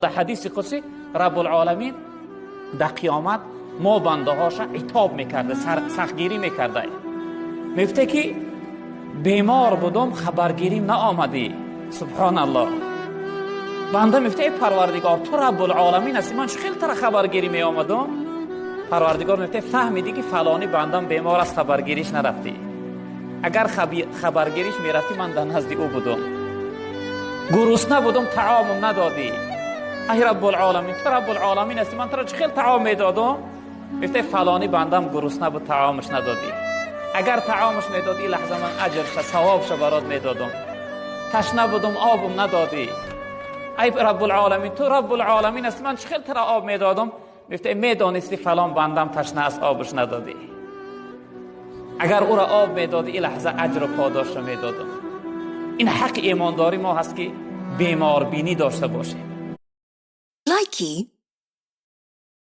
Дар ҳадиси қудсӣ Раббулъоламин дар қиёмат мо бандаҳоша итоб мекарда, сахтгирӣ мекарда. Мегуфте, ки бемор будум, хабаргирӣ наомадӣ. Субҳоналлоҳ. Банда мегуфте: эй Парвардигор, ту Раббулъоламин ҳастӣ, ман чӣ хел тара хабаргирӣ меомадум? Парвардигор мегуфте: фаҳмидӣ, ки фалонӣ бандам бемор аст, хабаргириш нарафтӣ. Агар хабаргириш мерафтӣ, ман дар назди ӯ будум. Гурусна будум, таомум надодӣ. Ай Раббулъоламин, ту Раббулъоламин ҳастӣ, ман туро чӣ хел таом медодум? Мегуфте: фалонӣ бандам гурусна буд, таомаш надодӣ. Агар таомаш медодӣ, лаҳза ман аҷрша, савобша барот медодум. Ташна будум, обум надодӣ. Ай Раббулъоламин, ту Раббулъоламин ҳастӣ, ман чӣ хел туро об медодум? Мегуфте: медонисти, фалон бандам ташна аст, обаш надодӣ. Агар ӯро об медодӣ, ин лаҳза аҷру подошро медодум. Ин ҳаққи имондорӣ мо ҳаст, ки беморбинӣ дошта бошем. Likey.